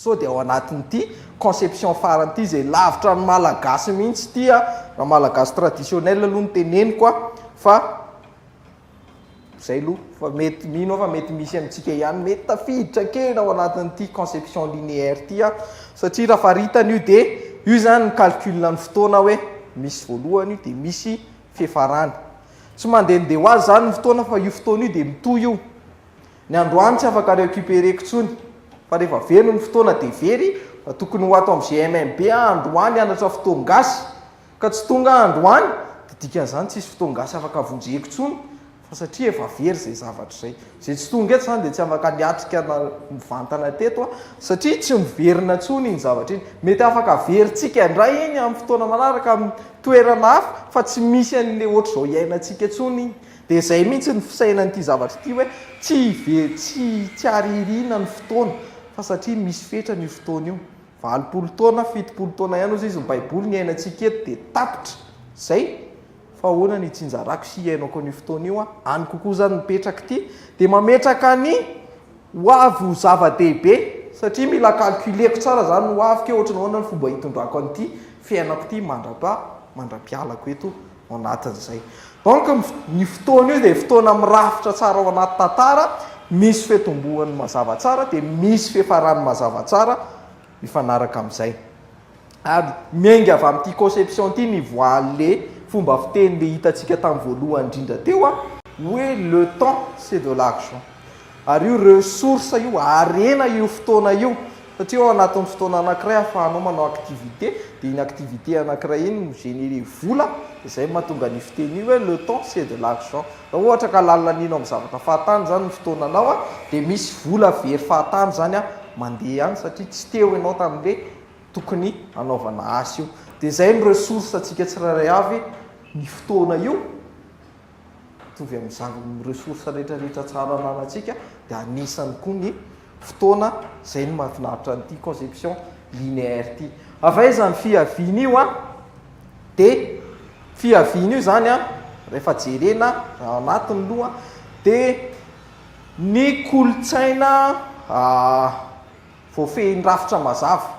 Sao dia ao anatin'ity conception farany ity izay lavitra ny Malagasy mihitsy ity a, raha Malagasy traditionnel aloha no teneniko a, fa izay aloha fa mety mino aho fa mety misy amintsika ihany mety tafiditra kely ao anatin'ity conception linéaire ity a, satria raha faritana io dia io izany ny calcul ny fotoana hoe misy voalohany io dia misy fiafarany. Tsy mandehandeha ho azy izany ny fotoana fa io fotoana io dia mitohy io. Ny androany tsy afaka recuperer-ko intsony fa rehefa very ny fotoana dia very, fa tokony ho ato amin'ny GMMB aho androany hianatra fotoan-gasy ka tsy tonga aho androany dia dikan'izany tsisy fotoan-gasy afaka vonjeko intsony fa satria efa very izay zavatra izay. Izay tsy tonga eto izany dia tsy afaka niatrika na mivantana teto aho satria tsy miverina intsony iny zavatra iny. Mety afaka averintsika indray iny amin'ny fotoana manaraka amin'ny toerana hafa fa tsy misy an'ilay ohatr'izao iainantsika intsony iny. Dia izay mihitsy ny fisainan'ity zavatra ity hoe tsy hive tsy tsy aririna ny fotoana fa satria misy fetrany io fotoana io. 80 taona, 70 taona ihany hozy izy ny baiboly ny iainantsika eto dia tapitra. Izay. Fa ahoana ny hitsinjarako sy hiainako an'io fotoana io an? Any kokoa izany mipetraka ity. Dia mametraka ny ho avy ho zava-dehibe satria mila calculer-ko tsara izany ny ho aviko hoe ohatran'ny ahoana ny fomba hitondrako an'ity fiainako ity mandrapa mandra-pialako eto ao anatin'izay. Donc ny fotoana io dia fotoana mirafitra tsara ao anaty tantara, misy fitomboany mazava tsara dia misy fiafarany mazava tsara mifanaraka amin'izay. Ary miainga avy amin'ity conception ity ny voale fomba fiteny le hitantsika tamin'ny voalohany indrindra teo hoe le temps c'est de l'argent. Ary io ressource io, harena io fotoana io, satria ao anatin'ny fotoana anankiray ahafahanao manao activité, dia iny activité anankiray iny mi-générer vola, dia izay no mahatonga an'io fiteny io hoe le temps c'est de l'argent. Raha ohatra ka lanilanino amin'ny zavatra fahatany izany ny fotoananao dia misy vola very fahatany izany mandeha any satria tsy teo ianao tamin'ilay tokony hanaovana asa io. Dia izay no ressource antsika tsirairay avy ny fotoana io. Mitovy amin'izany ressources rehetra rehetra tsara ananantsika dia anisany koa ny fotoana, izay no mahafinaritra an'ity conception linéaire ity. Avy aiza ny fiaviana io an? Dia fiaviana io izany an, rehefa jerena ao anatiny aloha dia ny kolontsaina voafehin'ny rafitra mazava.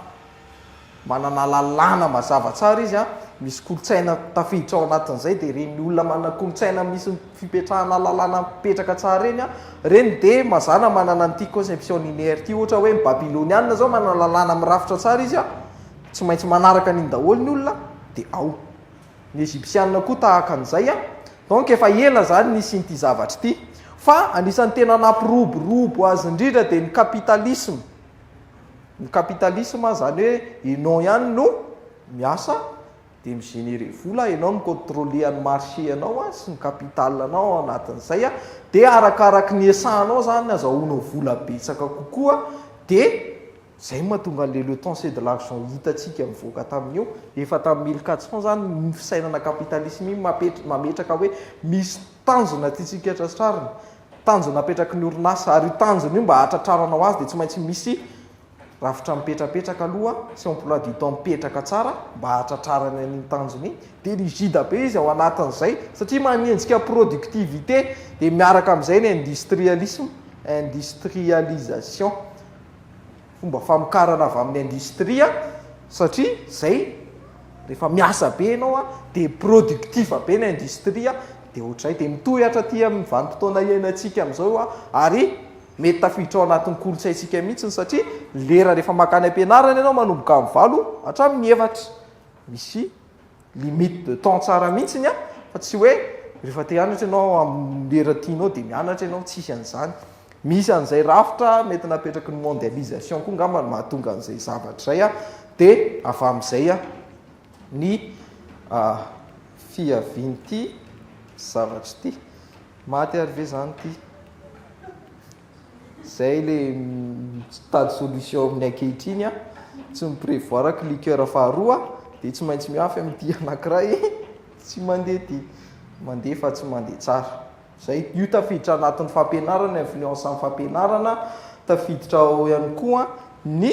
Manana lalàna mazava tsara izy an, misy kolontsaina tafiditra ao anatin'izay dia ireny olona manana kolontsaina misy fipetrahana lalàna mipetraka tsara ireny an, ireny dia mazàna manana an'ity conception linéaire ity, ohatra hoe ny babyloniana izao manana lalàna mirafitra tsara izy an, tsy maintsy manaraka an'iny daholo ny olona dia ao. Ny egyptiana koa tahaka an'izay an, donc efa ela izany nisian'ity zavatra ity, fa anisan'ny tena nampiroborobo azy indrindra dia ny capitalisme. Ny capitalisme zany hoe enao ihany no miasa dia mi-générer vola, enao no mi-contrôler ny marché anao sy ny capital anao ao anatin'izay dia arakaraky ny esahanao zany ny azahoanao vola betsaka kokoa dia zay no mahatonga an'le le temps c'est de l'argent hitantsika mivoaka tamin'io, efa tamin'ny 1400 zany ny fisainana capitalisme iny mametraka hoe misy tanjona tiantsika tratrarina. Tanjona apetraky ny orinasa, ary io tanjona io mba hahatratraranao azy dia tsy maintsy misy rafitra mipetrapetraka aloha sy emploi du temps mipetraka tsara mba hahatratrarany an'iny tanjona iny, dia rigide be izy ao anatin'izay satria manenjika productivité dia miaraka amin'izay ny industrialisme, industrialisation. Fomba famokarana avy amin'ny industria satria zay rehefa miasa be ianao dia productif be ny industria dia ohatr'izay dia mitohy hatraty amin'ny vanim-potoana iainantsika amin'izao ary mety tafiditra ao anatin'ny kolontsaintsika mihitsy satria lera rehefa mankany am-pianarana ianao manomboka amin'ny 8 hatramin'ny 4 misy limite de temps tsara mihitsiny an, fa tsy hoe rehefa te hianatra ianao amin'ny lera tianao dia mianatra ianao, tsisy an'izany. Misy an'izay rafitra mety napetraky ny mondialisation koa angamba no mahatonga an'izay zavatra izay an, dia avy amin'izay an ny fiavian'ity zavatra ity. Maty ary ve izany ity? Zay le mitady solution amin'ny ankehitriny a, tsy mi-prévoir cliqueur faharoa dia tsy maintsy mihafy amin'ity anankiray tsy mandeha ity, mandeha fa tsy mandeha tsara. Zay, io tafiditra anatin'ny fampianarana, influence amin'ny fampianarana, tafiditra ao ihany koa ny,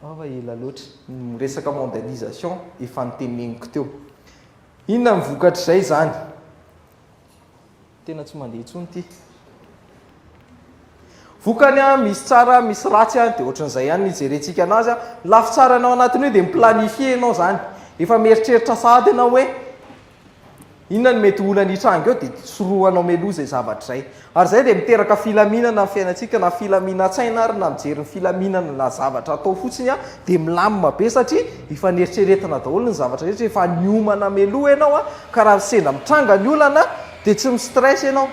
fa ela loatra, ny resaka mondialisation efa noteneniko teo. Inona ny vokatr'izay izany? Tena tsy mandeha intsony ity. Vokany a, misy tsara, misy ratsy a, dia ohatran'izay ihany ny hijerentsika anazy a. Ny lafy tsarany ao anatin'io dia mi-planifier ianao izany. Efa mieritreritra sahady ianao hoe inona no mety olana hitranga eo dia sorohanao mialoha izay zavatra izay. Ary izay dia miteraka filaminana amin'ny fiainantsika, na filaminan-tsaina ary na mijery ny filaminana na zavatra atao fotsiny a, dia milamina be satria efa neritreretina daholo ny zavatra rehetra, efa niomana mialoha ianao a, ka raha sendra mitranga ny olana dia tsy mi-stress ianao.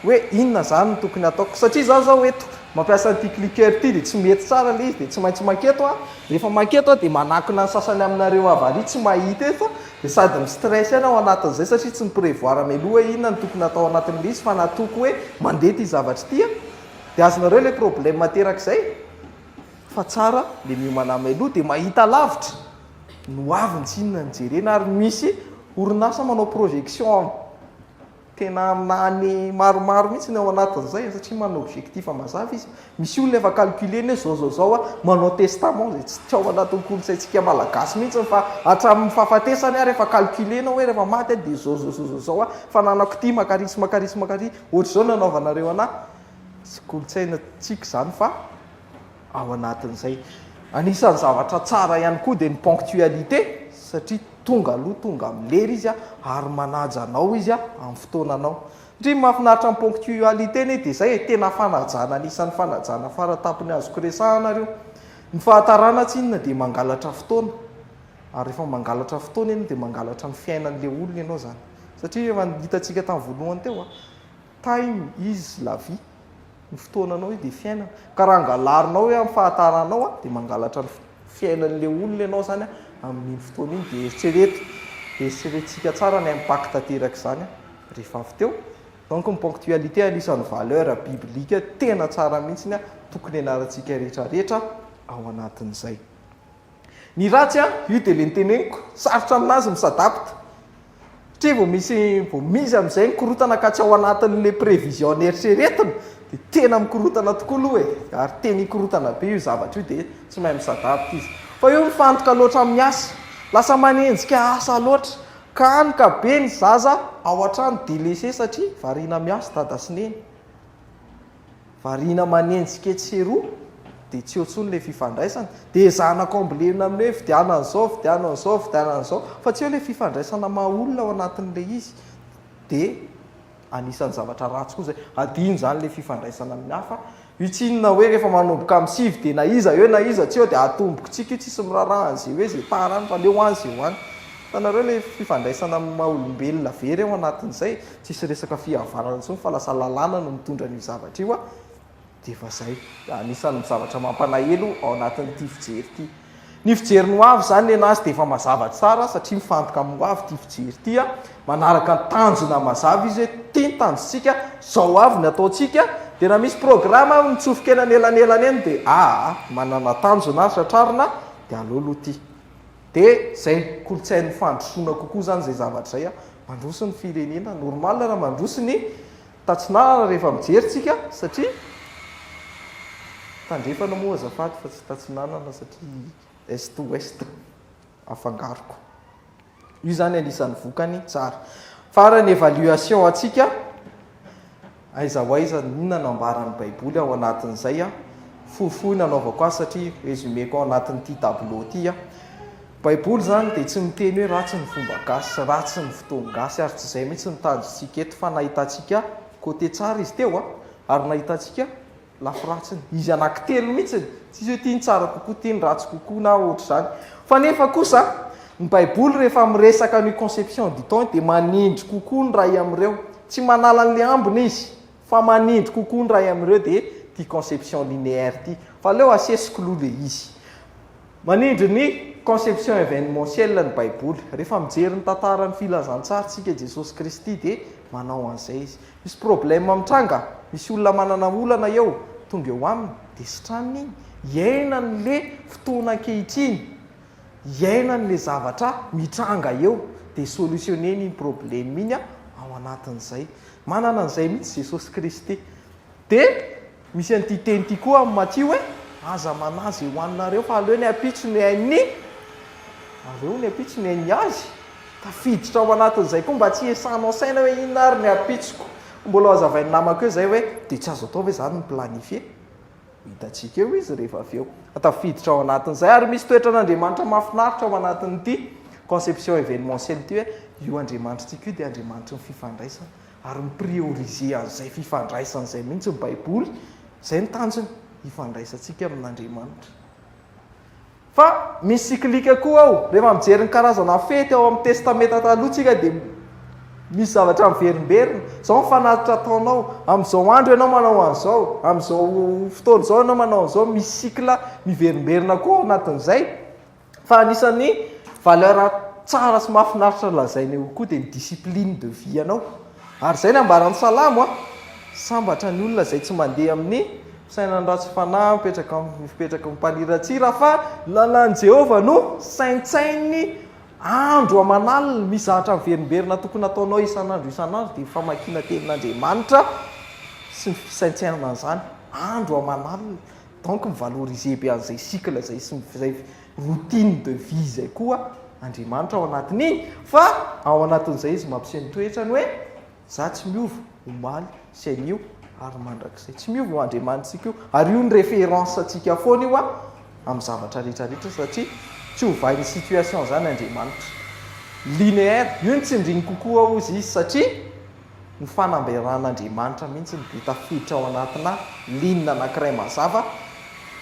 Hoe inona zany no tokony hataoko? Satria za zao eto mampiasa an'ity clicker ity dia tsy mety tsara ilay izy dia tsy maintsy manketo aho, rehefa manketo aho dia manakona ny sasany aminareo avy ary tsy mahita eto dia sady mi-stress ihany ao anatin'izay satria tsy mi-prevoir mialoha hoe inona no tokony hatao anatin'ilay izy fa nataoko hoe mandeha ity zavatra ity an! Dia azonareo ilay problème aterak'izay? Fa tsara ilay miomana mialoha dia mahita lavitra ny ho avy ny tsy inona no jerena ary misy orinasa manao projection Tena amina année maromaro mihitsy ny ao anatin'izay satria manana objectif mazava izy. Misy olona efa calculer-ny hoe zao zao zao aho, manao testament izay tsy ao anatin'ny kolontsaintsika malagasy mihitsy fa hatramin'ny fahafatesany ary efa calculer-nao hoe rehefa maty aho dia zao zao zao zao zao aho, fananako ity makary sy makary sy makary, ohatr'izao no nanaovanareo an'ahy. Tsy kolontsainantsika izany fa ao anatin'izay. Anisan'ny zavatra tsara ihany koa dia ny ponctualité satria tonga aloha tonga amin'ny lera izy ary manaja anao izy amin'ny fotoananao. Satria ny mahafinaritra ny ponctualité anie dia izay e, tena fanajana anisan'ny fanajana faratampony azoko resahana ary io. Ny fahatarana tsinona dia mangalatra fotoana ary rehefa mangalatra fotoana ianao dia mangalatra ny fiainan'ilay olona ianao izany. Satria efa hitantsika tamin'ny voalohany teo, time is la vie. Ny fotoananao io dia fiainana. Ka raha angalarinao hoe amin'ny fahataranao dia mangalatra ny fiainan'ilay olona ianao izany amin'iny fotoana iny. Dia eritrereto, eritreretintsika tsara ny impact aterak'izany rehefa avy teo. Donc ny ponctualité anisan'ny valeur biblique tena tsara mihitsy tokony hianarantsika rehetra rehetra ao anatin'izay. Ny ratsy an, io dia le noteneniko, sarotra aminazy mi-s'adapte. Satria vao misy vao misy amin'izay ny korontana ka tsy ao anatin'le prévision neritreretina dia tena mikorontana tokoa aloha e! Ary tena hikorontana be io zavatra io dia tsy mahay mi-s'adapte izy. Fa io mifantoka loatra amin'ny asa, lasa manenjika asa loatra, ka hany ka be ny zaza ao an-trano délaissé satria variana miasa dada sy neny. Variana manenjika etsy sy eroa dia tsy eo intsony ilay fifandraisana. Dia ezahana combler-na amin'ny hoe vidiana an'izao, vidiana an'izao, vidiana an'izao. Fa tsy eo ilay fifandraisana maha olona ao anatin'ilay izy. Dia anisan'ny zavatra ratsy koa izay. Adino izany ilay fifandraisana amin'ny hafa. Io tsy inona hoe rehefa manomboka amin'ny sivy dia na iza eo na iza tsy eo dia atombokitsika io, tsisy miraharaha an'izay hoe izay tara any fa aleo any izay ho any. Hitanareo ilay fifandraisana amin'ny maha olombelona very ao anatin'izay, tsisy resaka fihavanana intsony fa lasa lalàna no mitondra an'io zavatra io dia efa izay. Anisan'ny zavatra mampalahelo ao anatin'ity fijery ity. Ny fijery ny ho avy izany nenazy dia efa mazava tsara satria mifantoka amin'ny ho avy ity fijery ity, manaraka ny tanjona mazava izy hoe ity ny tanjontsika, izao avy ny ataontsika, dia raha misy programa mitsofoka eny anelanelany eny dia aa manana tanjona aho tratrarina dia aleo aloha ity. Dia izay kolontsain'ny fandrosoana kokoa izany izay zavatra izay an! Mandroso ny firenena, normal raha mandroso ny tatsinanana rehefa mijery tsika satria tandrefana moa azafady fa tsy tatsinanana satria est ouest afangaroko. Io izany anisan'ny vokany tsara. Farany évaluation antsika. Aiza ho aiza, inona no ambaran'ny Baiboly ao anatin'izay an? Fohifohy no anaovako azy satria résumé-ko ao anatin'ity tableau ity an. Baiboly izany dia tsy miteny hoe ratsy ny fomba gasy, ratsy ny fotoan-gasy ary tsy izay mihitsy no tanjontsika eto fa nahitantsika côté tsara izy teo an, ary nahitantsika lafy ratsiny. Izy anankitelo mihitsy, tsisy hoe ity ny tsara kokoa, ity ny ratsy kokoa na ohatr'izany. Fa nefa kosa, ny Baiboly rehefa miresaka an'io conception du temps io dia manindry kokoa ny iray amin'ireo. Tsy manala an'ilay ambiny izy, fa manindry kokoa ny iray amin'ireo dia ity conception linéaire ity. Fa aleo asesiko aloha ilay izy. Manindry ny conception événementielle ny Baiboly. Rehefa mijery ny tantaran'ny filazantsara isika Jesosy Kristy dia manao an'izay izy. Misy problème mitranga, misy olona manana olana eo, tonga eo aminy dia sitraniny iny. Iainany le fotoana ankehitriny, iainany le zavatra mitranga eo dia solutionner-ny iny problème iny ao anatin'izay. Manana an'izay mihitsy Jesosy Kristy. Dia misy an'ity teny ity koa amin'ny Matio hoe, aza manahy izay hohaninareo fa aleo ny ampitso ny hain'ny, aleo ny ampitso ny hain'ny azy. Tafiditra ao anatin'izay koa mba tsy hiesanao saina hoe inona ary ny ampitsoko. Mbola ho hazavain'ny namako eo izay hoe dia tsy azo atao ve izany ny planifier? Ho hitantsika eo izy rehefa avy eo. Fa tafiditra ao anatin'izay ary misy toetran'Andriamanitra mahafinaritra ao anatin'ity conception événementielle ity hoe io Andriamanitritsika io dia Andriamanitry ny fifandraisana ary mi-prioriser an'izay fifandraisana izay mihitsy ny Baiboly, izay no tanjony, hifandraisantsika amin'Andriamanitra. Fa misy cyclique koa ao, rehefa mijery ny karazana fety ao amin'ny testamenta taloha tsika dia misy zavatra miverimberina, zao ny fanatitra ataonao, amin'izao andro ianao manao an'izao, amin'izao fotoana izao ianao manao an'izao, misy cycle miverimberina koa ao anatin'izay. Fa anisan'ny valeur tsara sy mahafinaritra lazaina eo koa dia ny discipline de vie anao. Ary izay ny ambaran'ny Salamo a, sambatra ny olona izay tsy mandeha amin'ny fisainan'ny ratsy fanahy, mipetraka amin'ny fipetraky ny mpaniratsira, fa ny lalàn'i Jehovah no saintsaininy andro aman'alina. Misy zavatra miverimberina tokony hataonao isan'andro isan'andro dia ny famakiana tenin'Andriamanitra sy ny fisaintsainana an'izany andro aman'alina. Donc mi-valoriser be an'izay cycle izay sy izay routine de vie izay koa Andriamanitra ao anatin'iny fa ao anatin'izay izy mampiseho ny toetrany hoe za tsy miova omaly sy anio ary mandrakizay. Tsy miova io Andriamanitsika io ary io ny référence antsika foana io amin'ny zavatra rehetra rehetra satria tsy ovain'ny situation izany Andriamanitra. Linéaire, io no tsindriny kokoa hozy izy satria Ny fanamberan'Andriamanitra mihitsy no dia tafiditra ao anatina ligne anankiray mazava,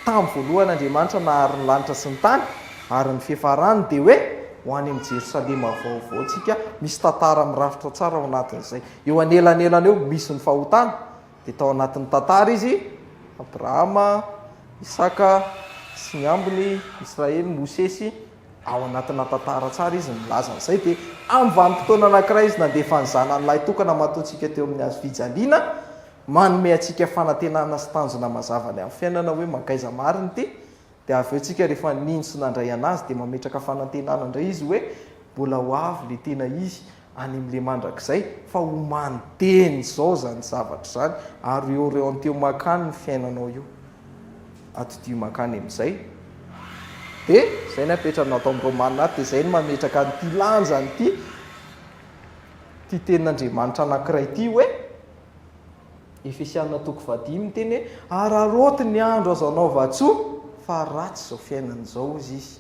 tamin'ny voalohany Andriamanitra nahary ny lanitra sy ny tany, ary ny fiafarany dia hoe ho any amin'i Jerosalema vaovao tsika, misy tantara mirafitra tsara ao anatin'izay. Eo anelanelany eo misy ny fahotana, dia tao anatin'ny tantara izy, Abrahama, Isaka sy ny ambiny, Israely, Mosesy, Ao anatina tantara tsara izy milaza an'izay dia amin'ny vanim-potoana anankiray izy nandefa ny zanany lahy tokana matoantsika teo amin'ny hazo fijaliana, manome antsika fanantenana sy tanjona mazava ny amin'ny fiainana hoe mankaiza marina ity, dia avy eo tsika rehefa nino sy nandray an'azy dia mametraka fanantenana indray izy hoe mbola ho avy ilay tena izy any amin'ilay mandrakizay fa omano dieny izao izany zavatra izany ary orienteo mankany ny fiainanao io. Atodiho mankany amin'izay. Dia izay ny apetrany ato amin'ny Romana ato, dia izay no mametraka an'ity lanjany ity, ity tenin'Andriamanitra anankiray ity hoe, Efesiana toko fahadimy miteny hoe, araraoty ny andro azo anaovan-tsoa fa ratsy izao fiainana izao, hozy izy.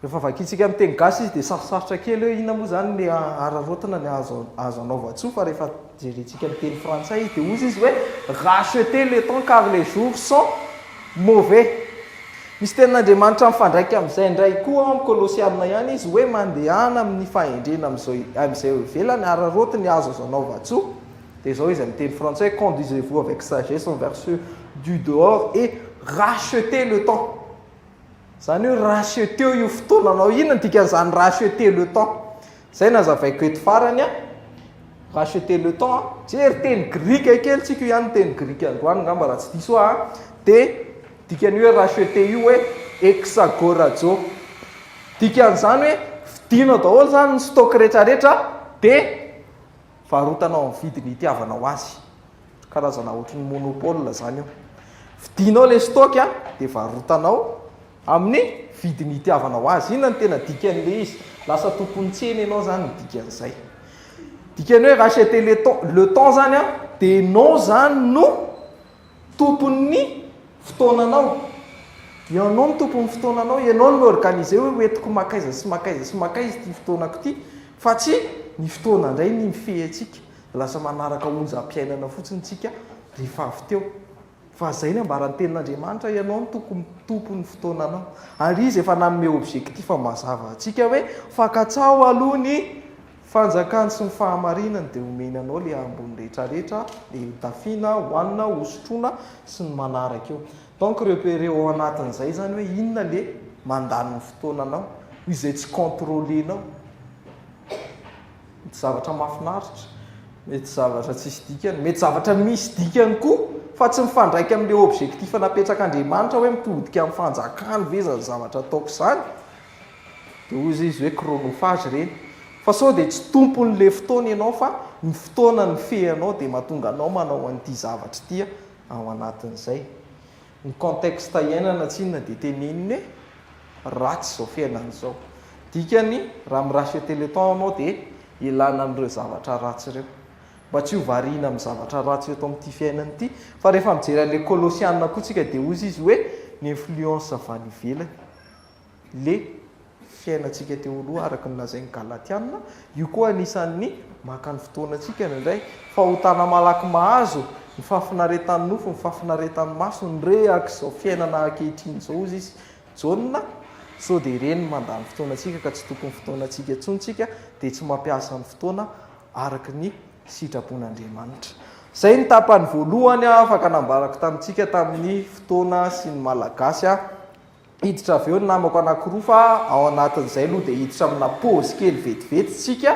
Rehefa vakintsika amin'ny teny gasy izy dia sarosarotra kely hoe inona moa izany ny araraotina ny azo azo anaovan-tsoa fa rehefa jerentsika amin'ny teny frantsay izy dia hozy izy hoe racheter le temps car les jours sont mauvais. Misy tenin'Andriamanitra mifandraika amin'izay indray koa ao amin'ny Kolosiana ihany izy hoe mandehana amin'ny fahendrena amin'izao amin'izay eo ivelany araraoty ny azo azo anaovan-tsoa. Dia izao izy amin'ny teny frantsay conduisez-vous avec sagesse envers ceux du dehors et rachetez le temps. Zany hoe racheteo io fotoananao. Inona ny dikan'izany racheter le temps? Zay nazavaiko eto farany a. Racheter le temps a. Jery teny grika kely tsika io ihany ny teny grika androany angamba raha tsy diso aho a. Dia dikan'io hoe racheter io hoe exagorazo. Dikan'izany hoe vidinao daholo zany ny stock rehetrarehetra dia Varotanao amin'ny vidiny itiavanao azy. Karazana ohatry ny monopole zany io. Vidinao le stock a, dia varotanao amin'ny vidiny itiavanao azy. Inona no tena dikan'le izy? Lasa tompon'ny tsena ianao zany ny dikan'izay. Dikan'ny hoe racheter le temps, le temps zany a, dia enao zany no Tompon'ny fotoananao. Ianao no tompon'ny fotoananao, ianao no mi-organiser hoe hoentiko mankaiza sy mankaiza sy mankaiza ity fotoanako ity, fa tsy ny fotoana indray ny mifehy antsika. Lasa manaraka onjam-piainana fotsiny tsika rehefa avy teo. Fa izay ny ambaran'ny tenin'Andriamanitra, ianao no tokony tompon'ny fotoananao. Ary Izy efa nanome objectif mazava antsika hoe fankatsaho aloha ny Fanjakany sy ny fahamarinany dia omeny anao le ambony retraretra le hotafiana, hohanina, hosotroina sy ny manaraka eo. Donc repéreo ao anatin'izay zany hoe inona le mandany ny fotoananao, izay tsy contrôler-nao. Mety zavatra mahafinaritra, mety zavatra tsisy dikany, mety zavatra misy dikany koa fa tsy mifandraika amin'le objectif napetrak'Andriamanitra hoe mitodika amin'ny fanjakany ve zany zavatra ataoko izany. Dia hoy izy hoe chronophage ireny. Fa sao dia tsy tompon'ilay fotoana ianao fa ny fotoana mifehy anao dia mahatonga anao manao an'ity zavatra ity ao anatin'izay. Ny contexte iainana tsinona dia teneniny hoe ratsy izao fiainana izao. Dikany raha mi-racheter le temps ianao dia ialana amin'ireo zavatra ratsy ireo. Mba tsy ho variana amin'ny zavatra ratsy eto amin'ity fiainana ity. Fa rehefa mijery an'ilay Kolosiana koa tsika dia hozy izy hoe ny influence avy any ivelany. Le fiainantsika teo aloha araka ny lazain'ny Galatiana, io koa anisan'ny maka ny fotoanantsika indraindray. Fahotana malaky mahazo, ny fahafinaretan'ny nofo, ny fahafinaretan'ny maso, ny rehak'izao fiainana ankehitriny izao hozy izy. Jaona, sao dia ireny no mandany fotoanantsika ka tsy tompon'ny fotoanantsika intsony tsika dia tsy mampiasa ny fotoana araka ny sitrapon'Andriamanitra. Izay ny tapany voalohany afaka nambarako tamintsika tamin'ny fotoana sy ny Malagasy. Hiditra avy eo ny namako anankiroa fa ao anatin'izay aloha dia hiditra amina pause kely vetivety tsika.